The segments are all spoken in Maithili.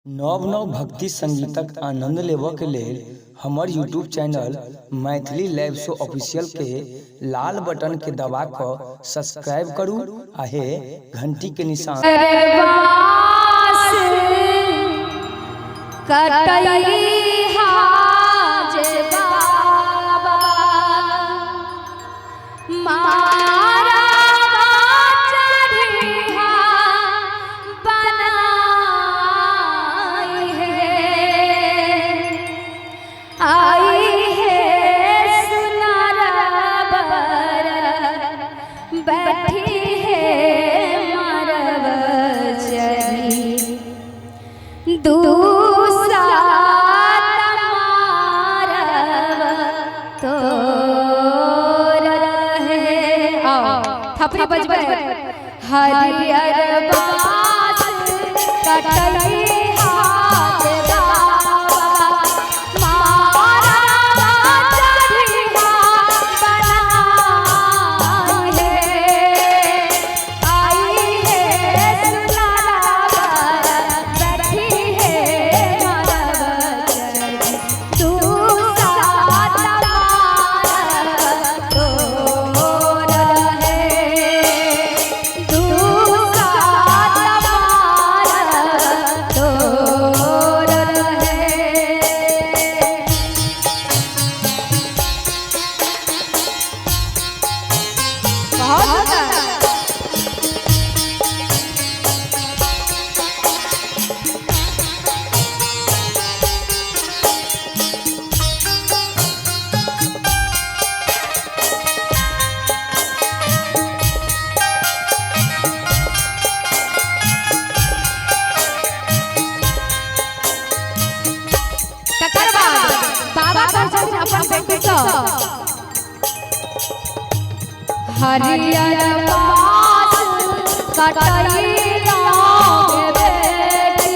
नव नव भक्ति संगीतक आनंद लेबऽ के लेल हमर YouTube channel Maithili live show official के लाल बटन के दबा कऽ सब्सक्राइब करू आ हे घंटी के निशान। थपड़ी बजबै हरियर बास कटई हाथ बाबा मारा चढ़िया बनाई है आई है सुनारा बैठी है मरब तू साथ मारब तोर है तू साथ मारब तोर है। बहुत सुंदर। तकर बाद बाबा कहै छथिन अपन बेटीसँ हरियर बास कटई लागे बेटी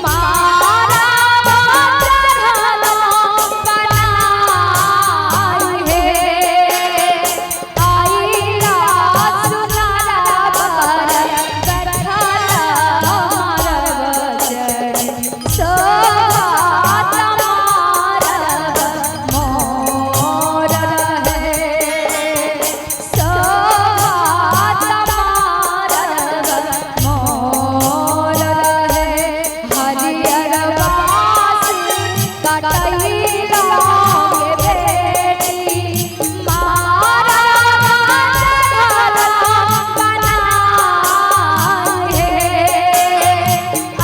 मारा चढ़ल बनाई हे आइला सुनारा बर बैठल मारब चढ़ी सोहात मारब मोर है सोहात मारब मोर है हरियर बास कटई लागे बेटी मारा चढ़ल बनाई हे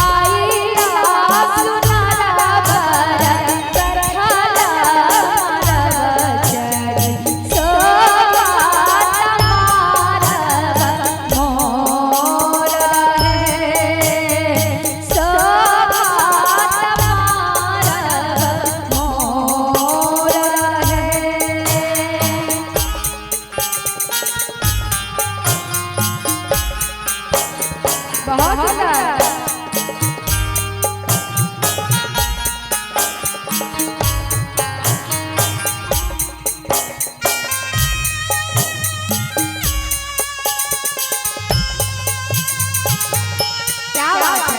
आइला सुनारा बर बैठल मारब चढ़ी सोहात मारब मोर है सोहात मारब मोर है। बहुत सुंदर। क्या बात है।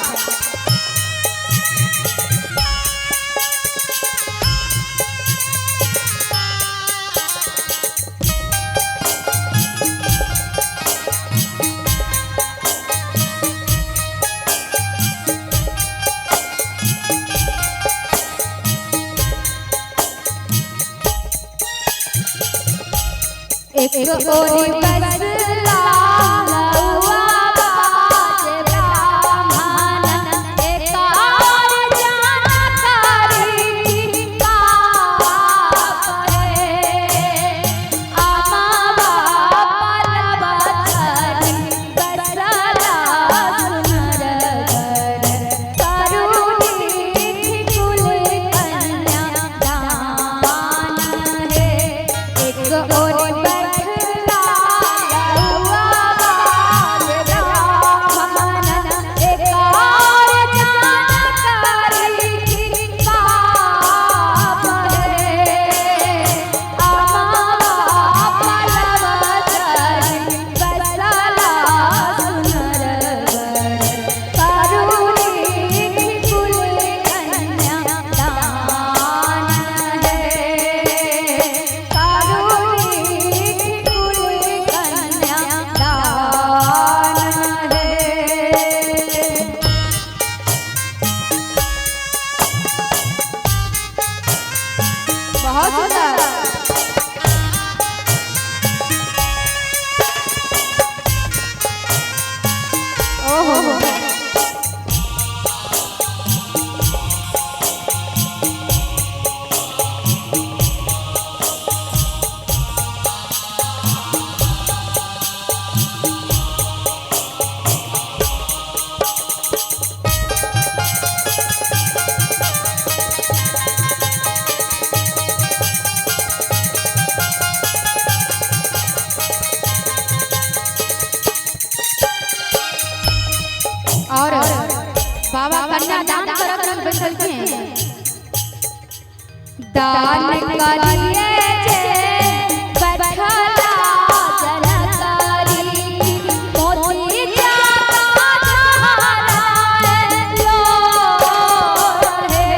एक ओरी बसला लौआ बाज ब्राह्मण एक और जानकारी पाप रे आमा बाप बछड़ी बसला सुनर गर करुणी कुल कन्या दान है। एक ओरी बसला लिखलखिन दान करिए जे बैठला जनकारी मोती जाता लो हे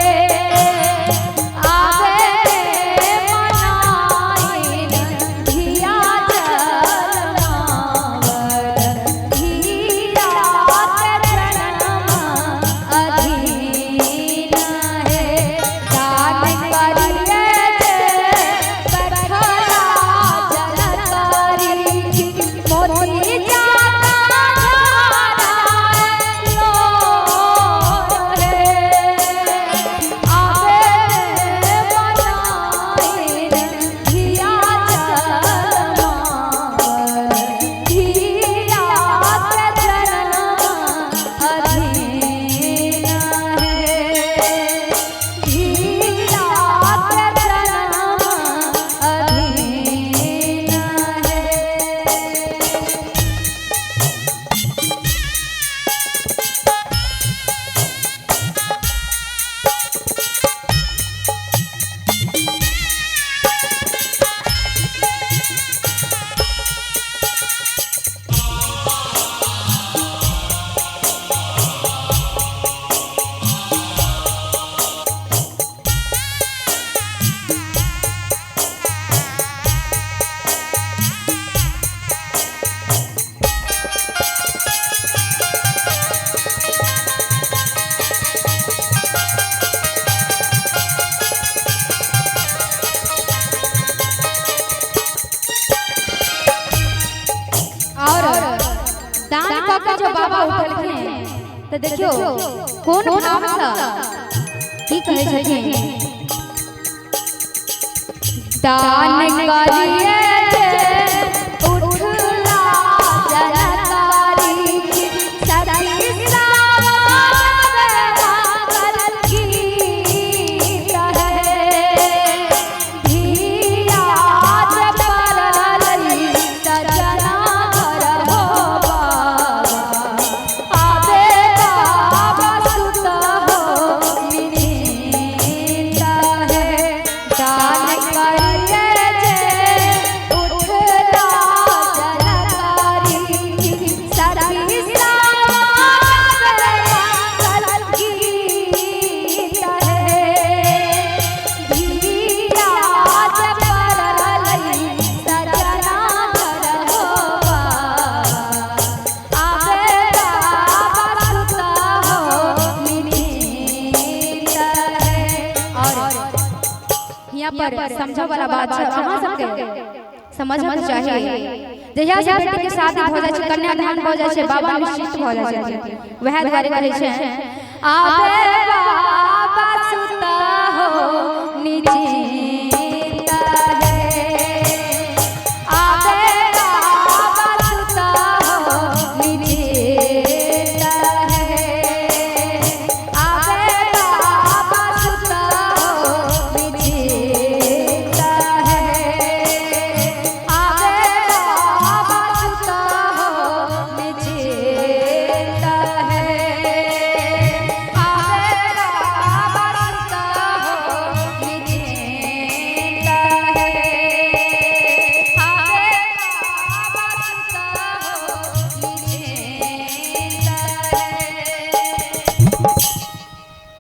आवे मनाइन धिया जलमावर धिया के जन्म अधीन है। दान करिए जे बैठला जनकारी मोती जाता लो रे आवे मनाइन धिया जलमावर धिया के जन्म अधीन है। धिया के जन्म अधीन है। और दान कऽ के जो बाबा उठलखिन तऽ देखियौ कोन भाव सँ की कहै छथिन। दान करिए जे उठला जनकारी सती सावन गीत है। धिया जे परलई सजना घर हो बाबा आबे बाबा सुत हो मिनीत है। दान करिए जे उठला जनकारी सती सावन गीत है। धिया जे परलई सजना घर हो बाबा आबे बाबा सुत हो मिनीत है। और यहाँ पर समझ वाला बात छै, अहाँ सबके समझ के चाही। जहिया से बेटी के शादी भऽ जाइ छै, कन्यादान भऽ जाइ छै, बाबा निश्चित भऽ जाइ छै, वएह दुआरे कहै छै आबे